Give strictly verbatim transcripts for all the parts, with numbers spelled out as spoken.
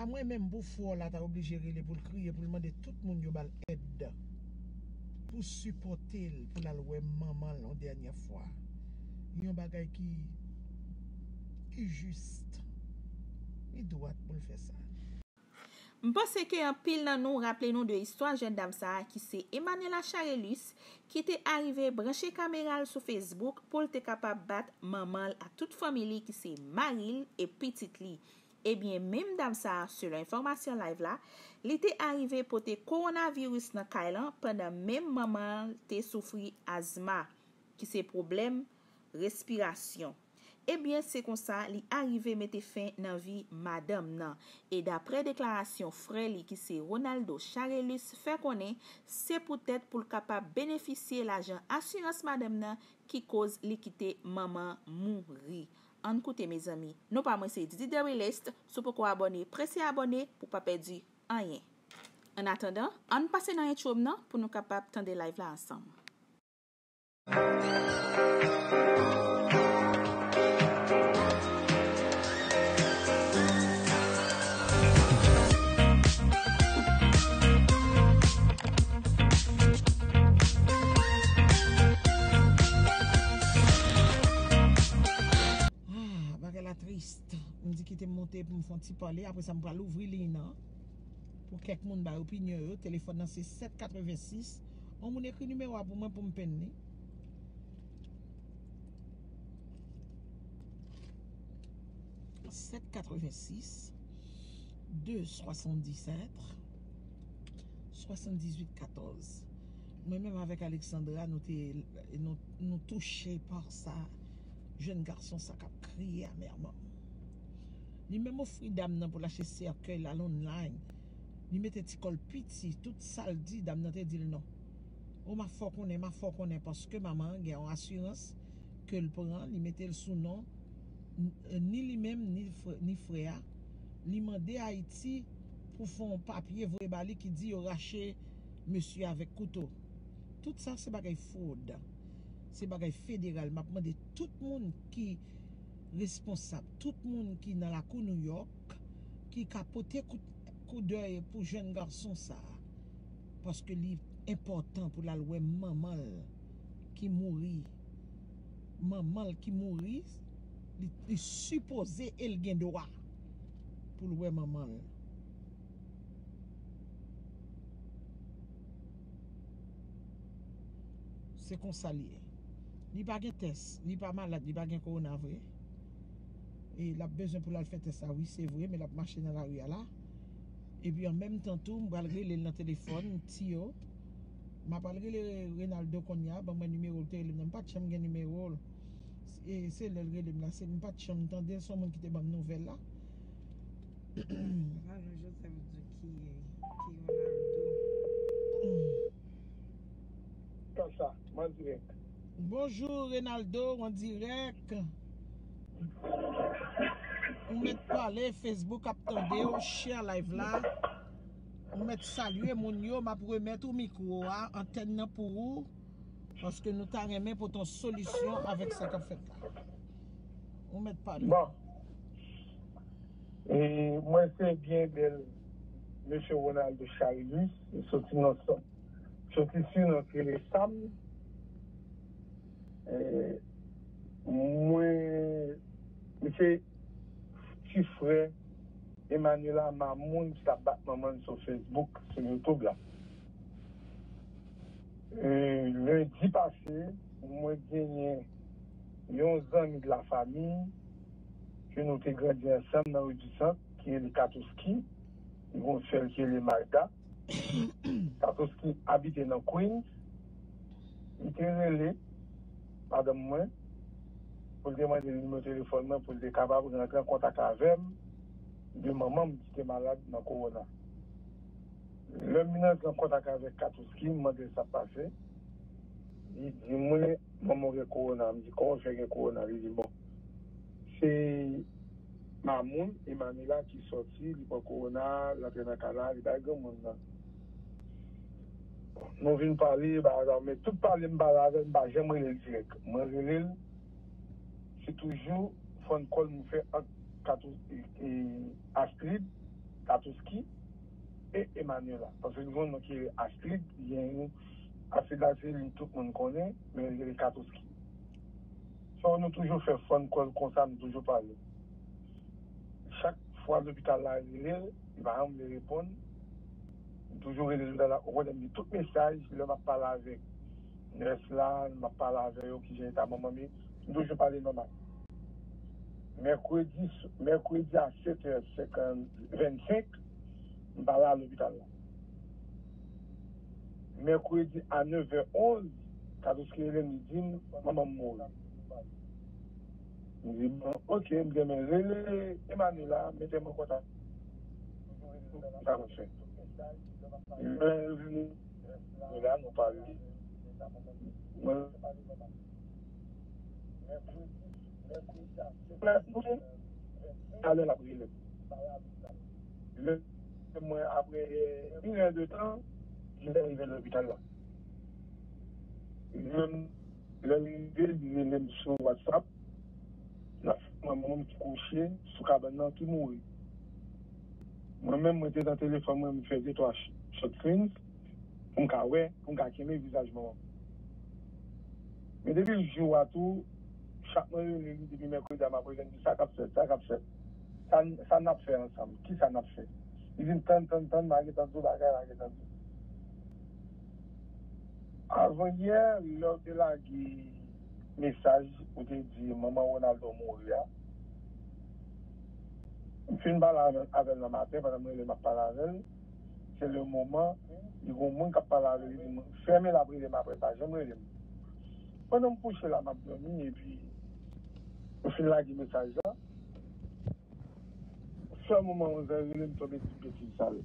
Mwen menm pou frè w la ta oblije rele pou l kriye, pou l mande tout moun yo ba l èd, pou sipòte l, pou l al wè manman l yon dènyè fwa. Yon bagay ki, ki jis. Li dwat pou l fè sa. M panse ke anpil nan nou raple nou de istwa jèn dam sa a ki se Emmanuela Charelus, ki te arive branche kamera l sou Facebook pou l te kapab bat manman l ak tout fanmi li ki se mari l e pitit li. Ebyen, menm dam sa a, selon enfòmasyon live la, li te arive pote kowonaviris nan kay lan pandan menm manman l te soufri azma, ki se pwoblèm respirasyon. Ebyen, se konsa li arive mete fen nan vi madanm nan. E daprè deklarasyon frè li ki se Ronaldo Charelus fè konnen, se poutèt pou l kapab benefisye lajan asirans madanm nan ki koz li kite manman mouri. Ann koute, mezanmi. Non pa mwen se Didi The Realist. Si w poko abòne, prese abòne pou w pa pèdi anyen. Annatandan, ann pase nan entwo m nan pou nou kapab tande live la ansanm. Ah, bagay la tris. M di kite m monte pou m fè yon ti pale, apre sa m pral ouvri liy nan pou kèk moun bay opinyon yo. Telefòn nan se sèt katrevensis. Yon moun ekri nimewo a pou mwen pou m penn li. Sèt katrevensis, de swasanndisèt, swasanndizuit katòz. Mwen menm avèk Alexandra, nou te, nou, nou touche pa sa. Jèn gason sa k ap kriye amèman. Li menm ofri dam nan pou l achte sèkèy la online. Li mete ti kò l piti, tout sa l di, dam nan te di l non. O, m ap fè w konnen, m ap fè w konnen, paske manman an gen yon asirans ke l pran, li mete l sou non, n-, ni li menm, ni frè, ni frè a. Li mande Ayiti pou fè yon papye voye ba li ki di yo rache mesye avèk kouto. Tout sa se bagay fwod. Se bagay federal. M ap mande tout moun ki responsab, tout moun ki nan lakou Nouyòk, ki ka pote kout, koudèy pou jèn gason sa a. Paske li enpòtan pou l al wè manman l ki mouri. Manman l ki mouri, li, li sipoze e l gen dwa pou l wè manman l. Se konsa li ye. Li pa gen tès, li pa malad, li pa gen kowona vre. E l ap bezwen pou l al fè tès la, wi, se vre, men l ap mache nan lari a la. Epi an menm tan tou, m pral rele l nan telefòn, m ti yo. M ap al rele Renaldo kounye a, ban mwen nimewo l te rele m nan. M pa t janm gen nimewo l. E se lè l rele m la, se, m pa t janm tande l, se yon moun ki te ban m nouvèl la. Manon Joseph di ki, ki Ronaldo. Konsa, mwen dirèk. Bonjou, Renaldo, an dirèk. Ou mèt pale, Facebook ap tande w, share live la. Ou mèt salye moun yo, m ap remèt ou mikwo a, antèn nan pou ou, paske nou ta renmen pote yon solisyon avèk sa k ap fèt la. Ou mèt pale. Bon. E mwen se byen bèl mesye Ronaldo Charlus, li soti nan, soti si nan Tele Sam. E mwen, misye ti frè Emmanuela Mamoun ki t ap bat manman l sou Facebook, sou YouTube la. E, lendi pase, mwen genyen yon zanmi de la famille ke nou te grandi ansanm nan Ri di Sant, ki rele Katouski. Li gen yon sè l ki rele Magda. Katouski abite nan Queens. Li te rele madanm mwen pou l te mande nimewo telefòn mwen pou l te kapab rantre an kontak avè m de manman m ki te malad nan kowona. Lè m vin rantre an kontak avèk Katouski, m mande l sa k pase. Li di mwen, manman w gen kowona. M di, kòman w fè gen kowona? Li di, bon, se Mamoun Emmanuela ki sòti, li pran kowona, l antre nan kay la, li bay granmoun nan. Nou vin pale, bagay sa, men tout pale m pale avè l, m pa janm rele l dirèk. Mwen rele l, se toujou phone call m fè ant Katou, e, e, Astrid Katouski e Emmanuela. Paske li gen yon non ki rele Astrid, li gen yon Astrid la se li tout moun konnen, men li rele Katouski. So, nou toujou fè fun call konsa, nou toujou pale. Chak fwa lopital la rele l, li pa janm vle reponn. M toujou rele lopital la, ou konnen m li tout mesaj, lè m ap pale avèk nès la, m ap pale avè yo, kijan eta manman m ye, m toujou pale nòmal. Mèkredi, mèkredi a sèt è senkant, vennsenk, m pale a lopital la. Mèkredi a nèf è onz, Katouski rele m, li di m, manman m mouri. M di, bon, ok, m di, men rele Emmanuela, mete m an kontak. Sa mwen fè. Lè l vini, e la nou pale. Mwen, mwen, talè l ap rele m. Lè mwen, apre, eh, une heure de temps, li rive lopital la. Lè m, lè m rive, li rele m sou WhatsApp. L ap fè m wè manman m ki kouche sou kabann nan, ki mouri. Mwen menm, mwen te nan telefòn mwen, m fè de twa ch-, short films pou m ka wè, pou m ka kenbe vizaj manman m. Men depi jou a tou, chak mwen rele li depi mèkredi a, m ap rele l, m di, sa k ap fèt, sa k ap fèt. Sa, sa n ap fè ansanm, kisa n ap fè? Li di m, tann, tann, tann, m a gentan di w bagay, m a gentan di w. Avan yè, lè w te lage mesaj, ou te di manman Ronaldo mouri a, m fin pale avè, avè l nan maten, pandan m rele, m ap pale avè l. Se le moman, li gon moun k ap pale avè li, li di, fèmen l ap rele m apre, pa janm rele m. Pandan m kouche la, m ap dòmi, epi m fin lage mesaj la. Sèl moman onz è rele m, tonbe di betiz sa l.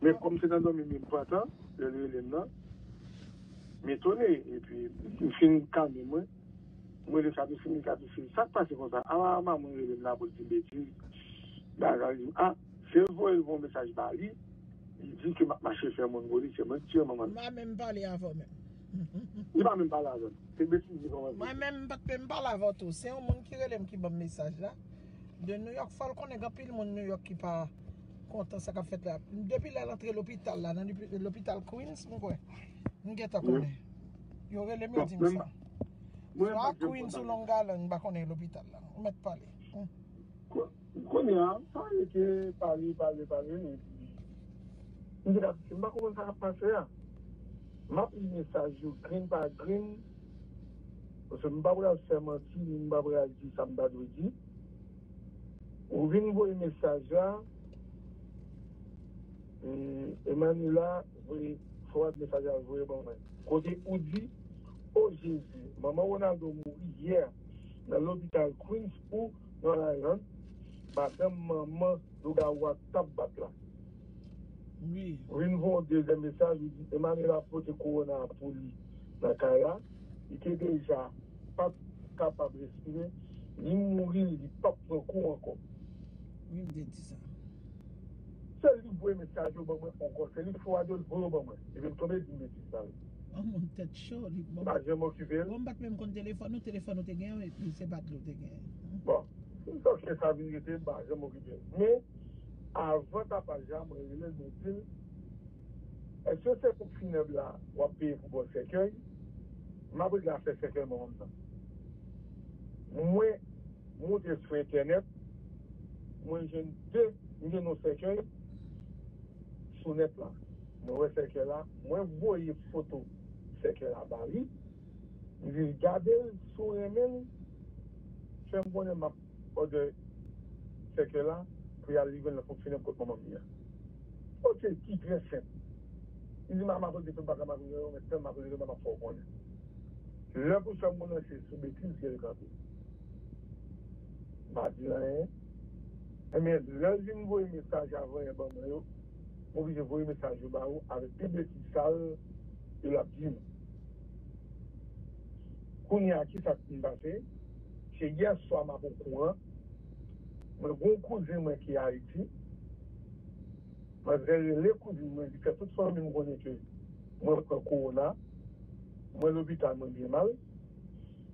Men kòm se nan dòmi m, m pran tan, lè l rele m nan, m etone, epi m fin kalme mwen. Mwen rele Katouski, m di, Katouski, sa k pase konsa? A, manman rele m la pou l di m betiz. Bagay, li di m, a, se l voye l voye yon mesaj ba li, li di ke m ap mache fè moun pou li, se mwen k tiye manman l. M pa menm pale avè w menm. Li pa menm pale avè m. Se betiz li kòmanse. Mwen menm, m pa t menm pale avè w tou. Se yon moun ki rele m ki ban m mesaj la. De New York, fò l konnen gen anpil moun New York ki pa kontan sa k ap fèt la. Depi lè l antre lopital la, nan lopi-, lopital Queens, m kwè. M gentan konnen. Yo rele m, yo di m sa. Swa Queens ou Long Island, m pa konnen lopital la. Ou mèt pale. Hmm. Ko-, kounye a, sa rete pale, pale, pale, epi m di, Katouski, m pa konprann sa k ap pase a. M ap li mesaj yo grenn pa grenn, paske m pa pral fè manti, ni m pa pral di sa m pa dwe di. Ou vin voye mesaj la, e, Emmanuela voye, fowad mesaj la voye ban mwen. Kote ou di, o Jezi, manman Ronaldo mouri yè nan lopital Queens pou Long Island, madanm manman lougawou a t ap bat la. Wi. Ou vin voye yon dezyèm mesaj, ou di, Emmanuela pote kowona a pou li nan kay la. Li te deja p ap kapab respire, li mouri, li p ap pran kou ankò. Wi, m te di sa. Se li k voye mesaj yo ban mwen ankò, se li k fowade yo, l voye yo ban mwen. Epi m tonbe di m betiz sa yo. Yon moun tèt cho, li bon. M pa janm okipe l. Bon, m pa t menm konn telefòn ou, telefòn ou te genyen, epi se pa t li w te genyen. Bon, ok, sa vin rete, m pa janm okipe l. Men, avan tapaj la, mwen rele l, mwen di l, èske se ponp finèb la w ap peye pou ba w sèkèy? M ap regle afè sèkèy manman m nan. Mwen moute sou entènèt, mwen jwenn de, m jwenn yon sèkèy sou nèt la. Mwen wè sèkèy la, mwen voye foto sèkèy la ba li. Li gade l, si w renmen l, fè m konnen m ap òdè sèkèy la pou y al livre l nan ponp finèb kot manman m ye a. Ok, ki trè senp. Li di, "Mama, m ap regle tout bagay, m ap regle yo, men sèl m ap regle, m ap fè w konnen." Lè pou fè m konnen se sou betiz ke l kanpe. M pa di l anyen. Ebyen, lè l vin voye mesaj avan yè ban mwen yo, m oblije voye mesaj yo ba ou avèk tout betiz sa l, yo l ap di m. Kounye a, kisa k vin pase? Se yè swa m ap okouran, mwen gen yon kouzen mwen ki Ayiti, mwen rele kouzin mwen, li fè tout fanmi m konnen ke mwen pran kowona, mwen lopital, mwen byen mal.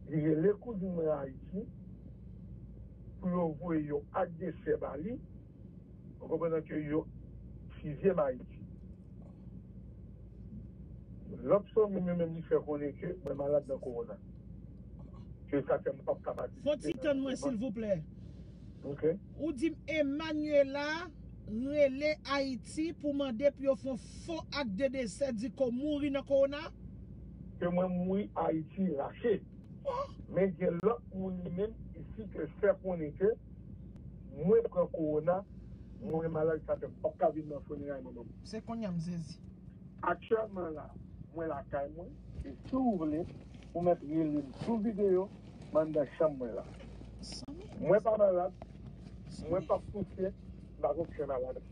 Li rele kouzin mwen Ayiti pou yo voye yon ak desè ba li. Ou konprann ke yo fizye m Ayiti. Lòt fanmi m yo menm li fè konnen ke mwen malad nan kowona. Ke sa fè m p ap ka patisipe. Fon ti tann mwen silvouplè. Ok. Ou di m Emmanuela rele Ayiti pou mande pou yo fè yon fo ak de desè, di ke w mouri nan kowona. Ke mwen mouri Ayiti rache. Men gen lòt moun li menm isi ke fè konnen ke mwen pran kowona, mwen malad, sa fè m p ap ka vin nan fineray manman m. Se kounye a m sezi. Aktyèlman la, mwen lakay mwen, e si w vle, ou mèt rele m sou videyo, m anndan chanm mwen la. Mwen pa malad, mwen p ap soufri, m pa gen okenn maladi.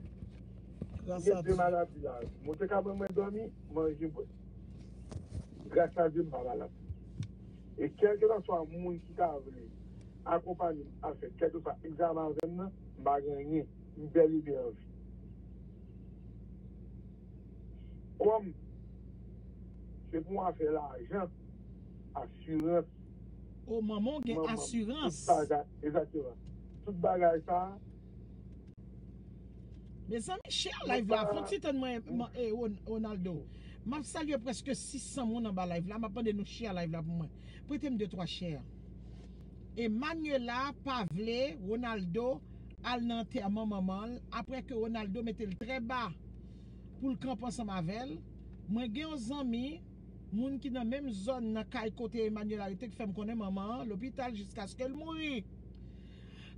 M gen de maladi la. Mwen te ka mwen dòmi, manje, bwè. Gras a Dye, m pa malad. E kèlkeswa moun ki ta vle akonpaye m a fè kèlkeswa egzamen avè m nan, m pa gen anyen. M bèl e byen anvi. Kòm se pou afè lajan, asirans. O manman w gen asirans. Tout bagay, egzakteman. Tout bagay sa a, Mezanmi, share live la, fon ti tann mwen, man- eh, Ron- Ronaldo. M ap salye prèske sis san moun anba live la. M ap mande nou share live la pou mwen. Prete m de twa share. Emmanuela pa vle Ronaldo al nan antèman manman l, apre ke Ronaldo mete l trè ba pou l kanpe ansanm avè l. Mwen gen yon zanmi, moun ki nan menm zòn nan kay kote Emmanuela rete, ki fè m konnen manman an lopital jiskaske l mouri.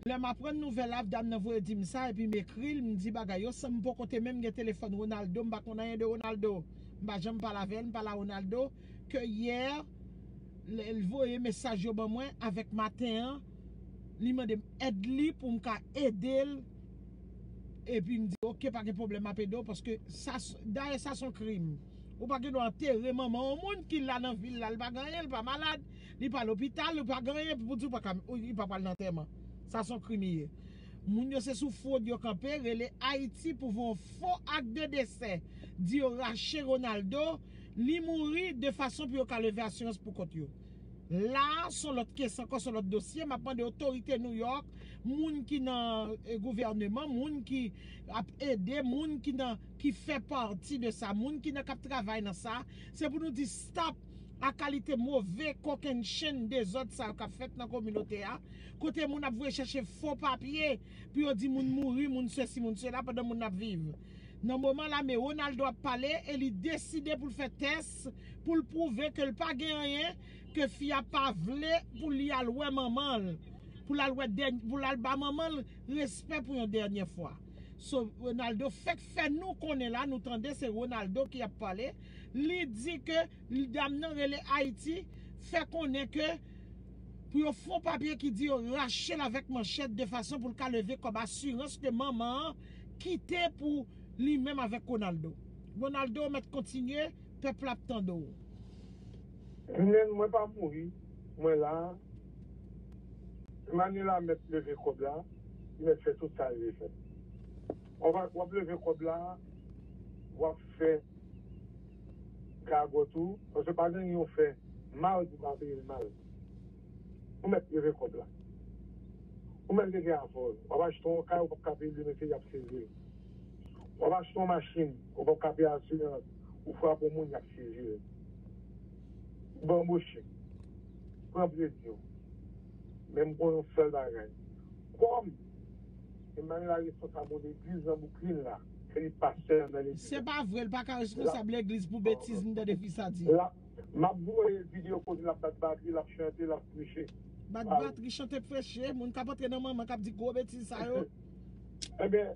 Lè m aprann nouvèl la, dam nan voye di m sa, epi m ekri l, m di bagay yo, san m poko te menm gen telefòn Ronaldo, m pa konn anyen de Ronaldo. M pa janm pale avè l, m pale a Ronaldo, ke yè, lè l voye mesaj yo ban mwen, avèk maten an, li mande m èd li pou m ka ede l, epi m di, oke, pa gen pwoblèm, m ap ede w, paske sa, dayè, sa se yon krim. Ou pa gen dwa antere manman yon moun ki la nan vil la, li pa gen anyen, li pa malad, li pa lopital, li pa gen anyen pou di w pa ka, li pa pral nan antèman. Sa se yon krim li ye. Moun yo se sou fwod yo kanpe, rele Ayiti pou voye yon fo ak de desè. Di yo rache Ronaldo, li mouri de fason pou yo ka leve asirans pou kont yo. La, se yon lòt kes ankò, se yon lòt dosye. M ap mande otorite Nouyòk, moun ki nan, eh, gouvèneman, moun ki ap ede, moun ki nan, ki fè pati de sa, moun ki nan, k ap travay nan sa, se pou nou di stop a kalite move kokennchenn dezòd sa yo k ap fèt nan kominote a, kote moun ap voye chèche fo papye pou yo di moun mouri, moun sesi, moun sela, pandan moun ap viv. Nan moman la, men Ronaldo ap pale e li deside pou l fè tès, pou l pwouve ke l pa gen anyen, ke fi a pa vle pou li al wè manman l, pou l al wè dèny-, pou l al ba manman l respè pou yon dènye fwa. So, Ronaldo fèk fè nou konnen la, nou tande se Ronaldo ki ap pale. Li di ke dam nan rele Ayiti, fè konnen ke pou yo fè yon papye ki di yo rache l avèk manchèt de fason pou l ka leve kòb asirans ke manman an kite pou li menm avèk Ronaldo. Ronaldo mèt kontinye, pèp la ap tande w. Jounen mwen pa mouri, mwen la. Emmanuela mèt leve kòb la, li mèt fè tout sa l vle fè. W ap, w ap leve kòb la, w ap fè gagòt ou, paske pa gen anyen w fè mal pou pa peye l mal. Ou mèt leve kòb la. Ou mèt rete avè l. W ap achte yon kay, ou p ap ka peye l demen, se y ap sezi l. W ap achte yon machin, ou p ap ka peye asirans, ou frape yon moun, y ap sezi l. Ou anboche. Pran plezi w. Men m konnen yon sèl bagay. Kòm Emmanuela responsab yon legliz nan Brooklyn la, se li pastè nan legliz la. Se pa vre, l pa ka responsab legliz pou betiz m tande fi sa di. La, m ap voye videyo kote l ap bat batri, l ap chante, l ap preche. Bat batri, chante, preche, moun k ap antre nan manman k ap di gwo betiz sa yo. Ebyen,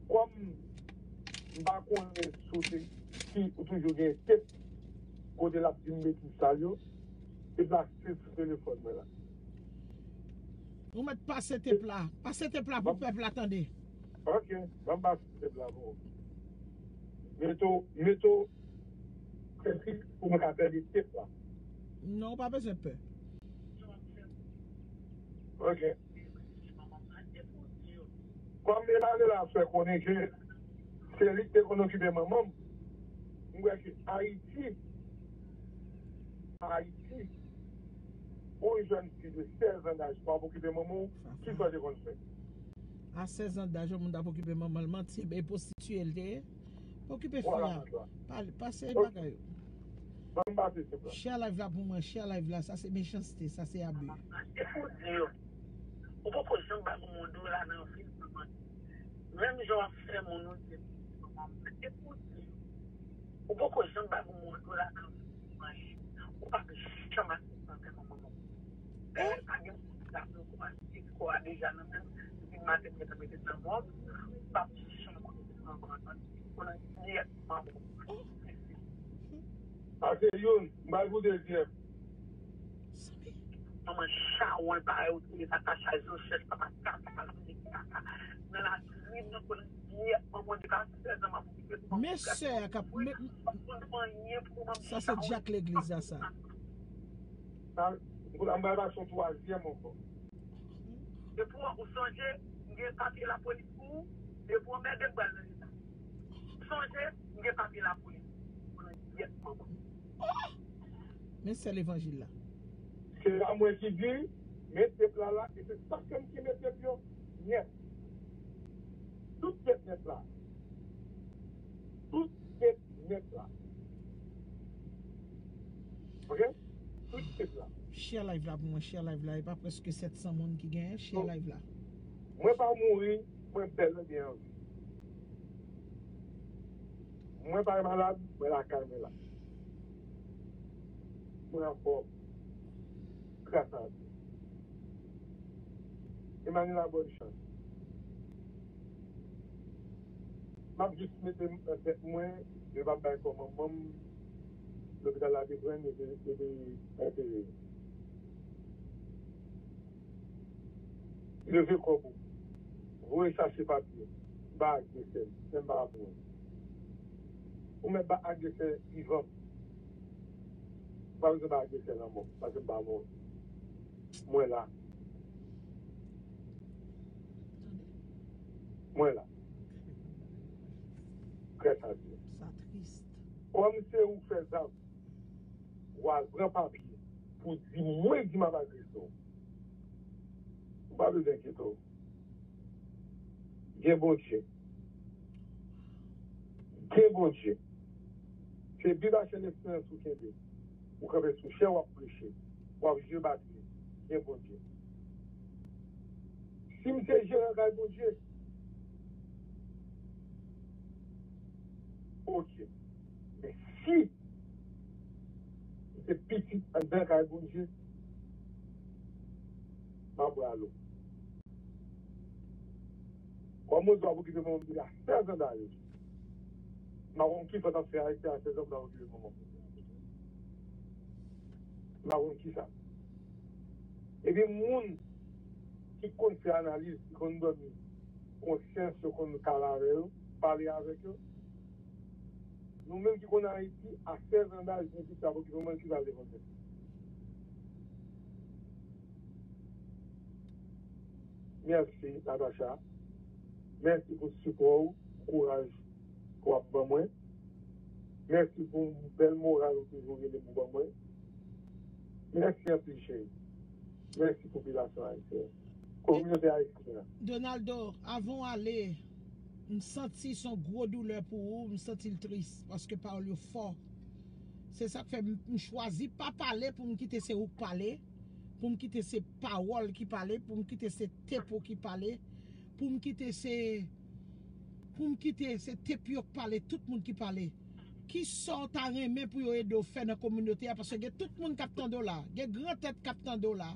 kòm m pa konnen si w te, si ou toujou gen tep kote l ap di m betiz sa yo, e plase sou telefòn mwen la. Ou mèt pase tep la. Pase tep la pou pèp la tande. Ok, ban m pase tep la pou ou. Mete w, mete w prèske pou mwen ka tande tep la. Non, ou pa bezwen pè. Ok. Kòm Emmanuela fè konnen ke se li ki te konn okipe manman m, m kwè ke Ayiti, Ayiti, yon jèn fi de sèz an daj pa okipe manman w, ki sa w te konn fè? A sèz an daj, yon moun t ap okipe manman l, manti, e pwostitiye l te ye. Okipe fi a. Pale, pase bagay yo. Ban m pase, se vre. Share live la pou mwen, share live la, sa se mechanste, sa se abi. Se pou di yo, ou poko janm bay yon moun dola nan vi l pou l manti. Menm jan w ap fè moun ou di, se pou di yo. Ou poko janm bay yon moun dola nan vi l pou l manti. Ou p ap janm aksepte antre nan manman. Dayè, pa gen moun ki ta pran kòmanse kò a deja nan men l, depi maten mwen te mete nan mòg, pa janm kote nan mòg, konnen dyèt manman. Sa se youn, m pral pou dezyèm. Manman chawony parèy ou touye kaka chay zo chèch papa kaka kaka nan latrib nan konnen dyèt manman de ka sèz an m ap okipe pou manman. Men sè a k ap, men, sa se dyak legliz la sa. Sa, m pral ba l yon twazyèm ankò. Depi w, ou sonje, m gen papye lapolis pou ou. Depi w anmède m, m pral nan leta. Ou sonje, m gen papye lapolis pou ou nan dyèt manman. Men sè levanjil la. Se pa mwen ki di, men pèp la la, e se sa fè m kenbe pèp yo nèt. Tout pèp nèt la. Tout pèp nèt la. Ok? Tout pèp la. Share live la pou mwen, share live la. E pa prèske sèt san moun ki genyen, share live la. Mwen pa mouri, mwen bèl, mwen byen an vi. Mwen pa malad, mwen lakay mwen la. Mwen anfòm. Gras a Dye. Emmanuela, bòn chans. M ap jis mete nan tèt mwen, yo p ap bay kò manman m, lopital la te pran l, yo te, yo te entere l. Leve kò w. Voye chache papye. Ba agresè. Men m pa pou ou. Ou mèt ba agresè vivan. Ou pa bezwen ba agresè lanmò, paske m pa mò. Mwen la. Mwen la. Gras a Dye. Sa tris. Kòm se ou k fè zam, w al pran papye pou di mwen di m ap agrese w. Ou pa bezwen enkyete w. Gen Bondye. Gen Bondye. Se Bib ak Chen Esperans ou kenbe. Ou kanpe sou chè, w ap preche. W ap jwe batri. Gen Bondye. Si m se jeran kay Bondye, oke. Men si m se pitit anndan kay Bondye, m ap bwè alo. Kòm Bondye ap okipe manman m depi a sèz an dayè. M pa konn ki fòt m ap fè Ayiti a sèz an pou l ap okipe manman m. M pa konn kisa. Epi moun ki konn fè analiz, ki konn dòmi, konsyans yo konn kale avè yo, pale avèk yo. Nou menm ki konn Ayiti, a sèz an daj, nou ki sa pou ki nou menm ki pral defann tèt. Mèsi, Natacha. Mèsi pou sipò w, kouraj ke w ap ban mwen. Mèsi pou bèl moral ou toujou rele pou ban mwen. Mèsi anpil, cheri. Mèsi, popilasyon ayisyèn. Kominote ayisyèn an. Donaldo, avan w ale, m santi se yon gwo doulè pou ou, m santi l tris, paske pawòl yo fò. Se sa k fè m, m chwazi pa pale pou m kite se ou k pale, pou m kite se pawòl ki pale, pou m kite se tep ou ki pale, pou m kite se, pou m kite se tep yo k pale, tout moun ki pale. Kisa w ta renmen pou yo ede w fè nan kominote a? Paske gen tout moun k ap tande w la. Gen gran tèt k ap tande w la.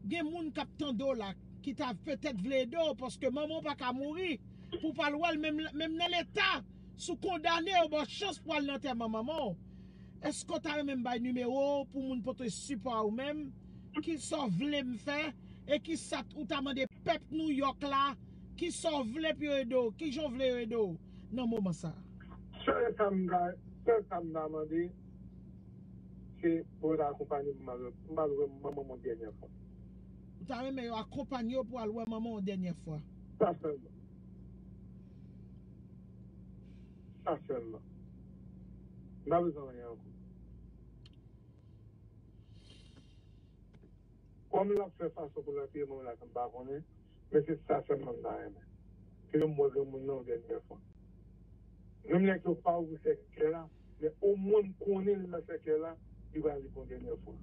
Gen moun k ap tande w la ki ta petèt vle ede w, paske manman w pa ka mouri pou w pa al wè l menm, menm nan leta. Si w kondane, yo ba w chans pou w al nan antèman manman w. Èske w ta renmen m bay nimewo w pou moun pote sipò a ou menm? Kisa w vle m fè? E kisa t-, ou ta mande pèp Nouyòk la? Kisa w vle pou yo ede w? Kijan w vle yo ede w nan moman sa a? Sèl sa m ta, sèl sa m ta mande, se pou yo ta akonpanye m al, m al wè manman m yon dènyè fwa. Ou ta renmen yo akonpanye w pou w al wè manman w yon dènyè fwa? Sa sèlman. Sa sèlman. M pa bezwen anyen ankò. Kòm l ap fè fason pou l retire manman l la, m pa konnen, men se sa sèlman m ta renmen. Ke m wè granmoun nan yon dènyè fwa. Menm lè ke yo pa ouvri sèkèy la, men omwen m konnen l nan sèkèy la, li pral li pou yon dènyè fwa.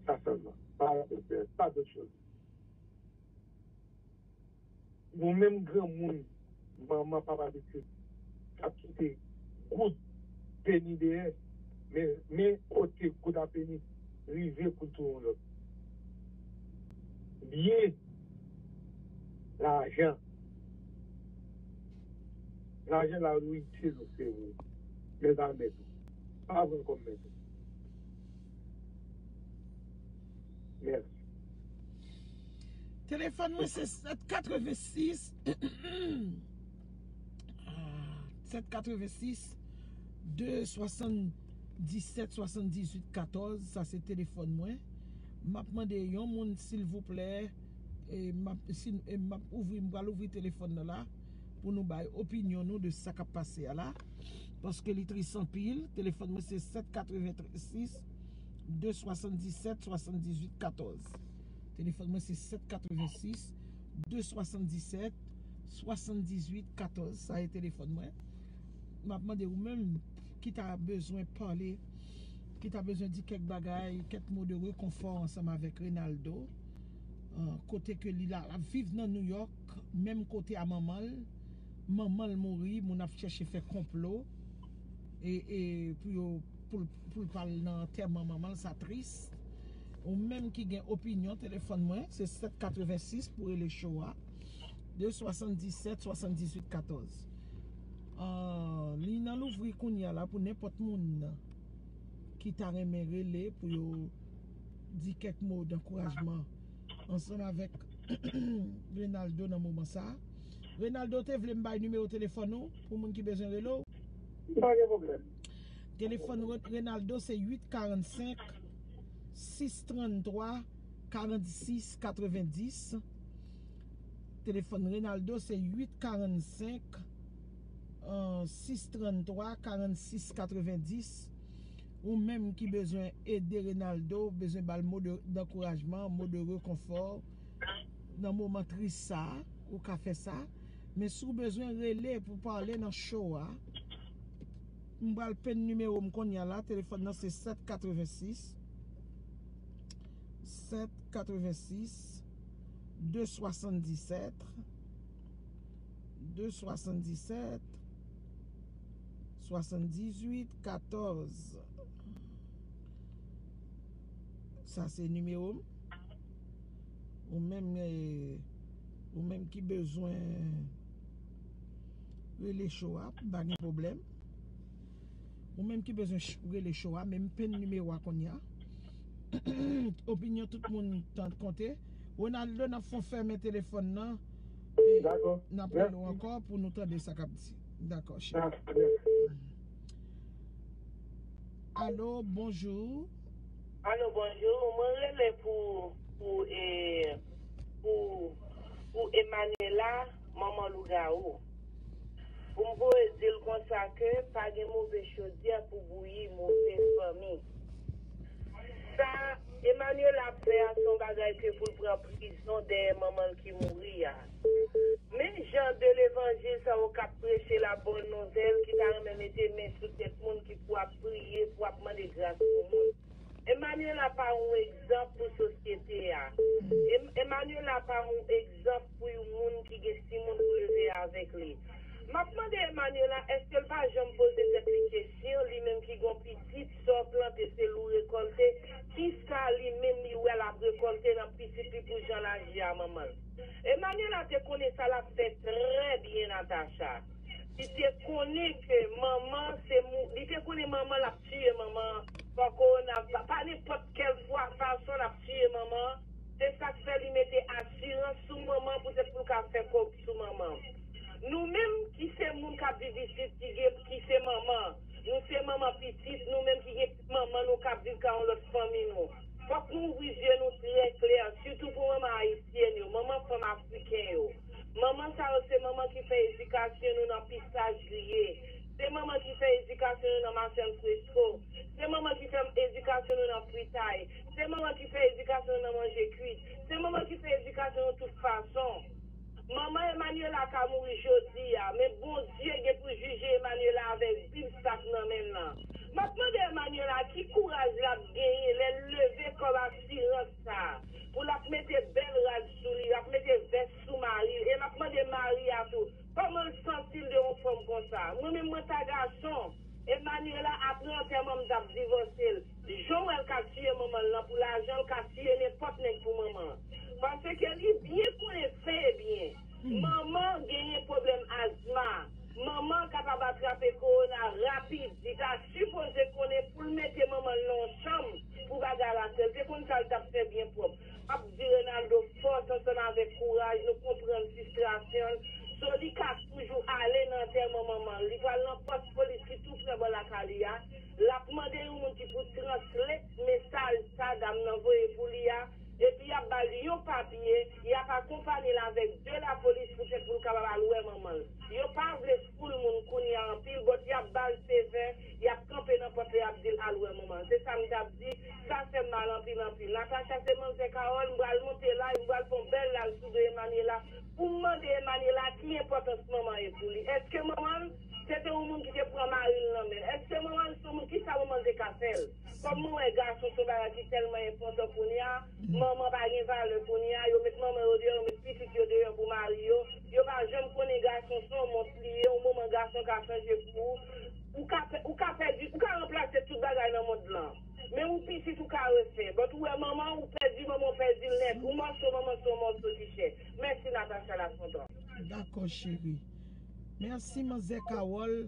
Sa sèlman. Pa, pa dòt chòz. Nou menm granmoun, manman, papa, pitit, k ap kite goud peni dèyè, men, men kote goud a peni rive pou l touye yon lòt. Byen, lajan. Lajan la ou itil ou se vre. Men pa mèt ou. Pa pran kòm mèt ou. Mèsi. Telefòn mwen se sèt katrevensis, sèt katrevensis, de swasanndisèt, swasanndizuit, katòz. Sa se telefòn mwen. M ap mande yon moun, silvouplè, e m ap, si, e m ap ouvri, m pral ouvri telefòn nan la pou nou bay opinyon nou de sa k ap pase a la. Paske li tris anpil. Telefòn mwen se sèt katrevensis, de swasanndisèt, swasanndizuit, katòz. Telefòn mwen se sèt katrevensis, de swasanndisèt, swasanndizuit, katòz. Sa e telefòn mwen. M ap mande ou menm ki ta bezwen pale, ki ta bezwen di kèk bagay, kèk mo de rekonfò ansanm avèk Reynaldo. An, kote ke li la, l ap viv nan New York, menm kote a manman l. Manman l mouri, moun ap chèche fè konplo e, e pou yo, pou l, pou l pa al nan antèman manman l, sa tris. Ou menm ki gen opinyon, telefòn mwen se sèt katrevensis pou rele show a, de swasanndisèt, swasanndizuit, katòz. An, liy nan louvri kounye a la pou nenpòt moun ki ta renmen rele pou yo di kèk mo dankourajman ansanm avèk Reynaldo nan moman sa a. Reynaldo, te vle m bay nimewo telefòn ou pou moun ki bezwen rele w? Pa gen pwoblèm. Telefòn Re- Reynaldo se uit karannsenk, sis tranntwa, karannsis, katrevendis. Telefòn Reynaldo se uit karannsenk, sis tranntwa, karannsis, katrevendis. Ou menm ki bezwen ede Reynaldo, bezwen ba l mo de, dankourajman, mo de rekonfò nan moman tris sa a, ou ka fè sa. Men si w bezwen rele pou pale nan show a, m pral penn nimewo m kounye a la. Telefòn nan se sèt katrevensis, sèt katrevensis, de swasanndisèt, de swasanndisèt, swasanndizuit, katòz. Sa se nimewo m. Ou menm, eh, ou menm ki bezwen rele show a, pa gen pwoblèm. Ou menm ki bezwen ch- rele show a, men m penn nimewo a kounye a. Opinyon tout moun tan konte. Reynaldo, n ap fè w fèmen telefòn nan. E Dakò. N ap rele w Mèsi. Ankò pou nou tande sa k ap di. Dakò, cheri. Dakò, mèsi. Alo, bonjou. Alo, bonjou. Mwen rele pou, pou, e, pou, pou Emanuela, manman lougawou. Pou m voye di l konsa ke pa gen move chodyè pou bouyi move fanmi. Sa Emanuela ap fè a se yon bagay ke pou l pran prizon dèyè manman l ki mouri a. Men jan de levanjil sa yo k ap preche la bonne nouvelle ki ta renmen mete men sou tèt moun ki pou ap priye, pou ap mande gras pou moun. Emanuela pa yon egzanp pou sosyete a. Em- Emanuela pa yon egzanp pou yon moun ki gen timoun pou leve avèk li. M ap mande Emanuela, èske l pa janm poze tèt li kesyon, li menm ki gon pitit, sa w plante se l ou rekòlte, kisa li menm li wè l ap rekòlte nan pitit li pou jan l aji a manman l? Emanuela te konnen sa l ap fè trè byen, Natacha. Li te konnen ke manman se mou, li te konnen manman l ap tiye manman an. Fò kowona, pa, pa nenpòt kèl fwa, fason l ap tiye manman an. Se sa k fè li mete asirans sou manman an poutèt pou l ka fè kòb sou manman an. Nou menm ki se moun k ap viv isit, ki gen, ki se manman, nou se manman pitit, nou menm ki gen manman nou k ap viv ka yon lòt fanmi nou. Fòk nou ouvri zye nou trè klè, sitou pou manman ayisyèn yo, manman fanm afriken yo. Manman sa yo se manman ki fè edikasyon nou nan pisaj li ye. Se manman ki fè edikasyon nou nan machann fresko. Se manman ki fè edikasyon nou nan fritay. Se manman ki fè edikasyon nou nan manje kwit. Se manman ki fè edikasyon nou tout fason. Manman Emmanuela ka mouri jodi a, men Bondye gen pou jije Emmanuela avèk Bib sa k nan men l lan. M ap mande Emmanuela ki kouraj l ap genyen lè l leve kòb asirans sa a, pou l ap mete bèl rad sou li, l ap mete vès sou mari l, e m ap mande mari a tou, kòman l santi l de yon fanm konsa? Mwen menm mwen ta gason, Emmanuela, apre antèman m t ap divòse l. Jan w wè l ka tiye manman l lan pou lajan, l ka tiye nenpòt nèg pou manman an. Paske li byen konnen fen e byen. Manman genyen pwoblèm azma. Manman kapab atrape kowona rapid. Li ta sipoze konnen pou l mete manman l nan yon chanm pou bagay la fèt. Se konn sa l t ap fè byen pwòp. M ap di Renaldo fòs ansanm avèk kouraj, nou konprann fristrasyon l. So li ka toujou ale nan antèman manman l. Li pral nan pòs polis ki tou prè bò lakay li a. L ap mande yon moun ki pou translate mesaj sa dam nan voye pou li a. Epi y ap ba l yon papye, y ap akonpanye l avèk de lapolis poutèt pou l kapab al wè manman l. Yo pa vle foul moun kounye a anpil, but y ap ba l favor, y ap kanpe nan pòt la, y ap di l al wè manman l. Se sa m t ap di, sa fè m mal anpil, anpil. Natacha se manzè Carole, m pral monte live, m pral fè yon bèl live sou do Emmanuela pou m mande Emmanuela ki enpòtans manman ye pou li. Èske manman l se te yon moun ki te pran mari l nan men l? Èske manman l se yon moun, ki sa manman l te ka fè l? Kòm mwen wè gason se yon bagay ki tèlman enpòtan kounye a, manman pa gen valè kounye a, yo met manman yo deyò, yo met pitit yo deyò pou mari yo, yo pa janm konnen gason se yon mons li ye, yon moman gason ka chanje pou ou, ou ka pè- ou ka pèdi, ou ka ranplase tout bagay nan mond lan. Men ou pitit ou ka refè, but ou wè manman ou pèdi, manman ou pèdi l nèt, ou mòso manman se yon mòso ki chè. Mèsi Natacha Lafontant. Dakò cheri. Mèsi manzè Carole.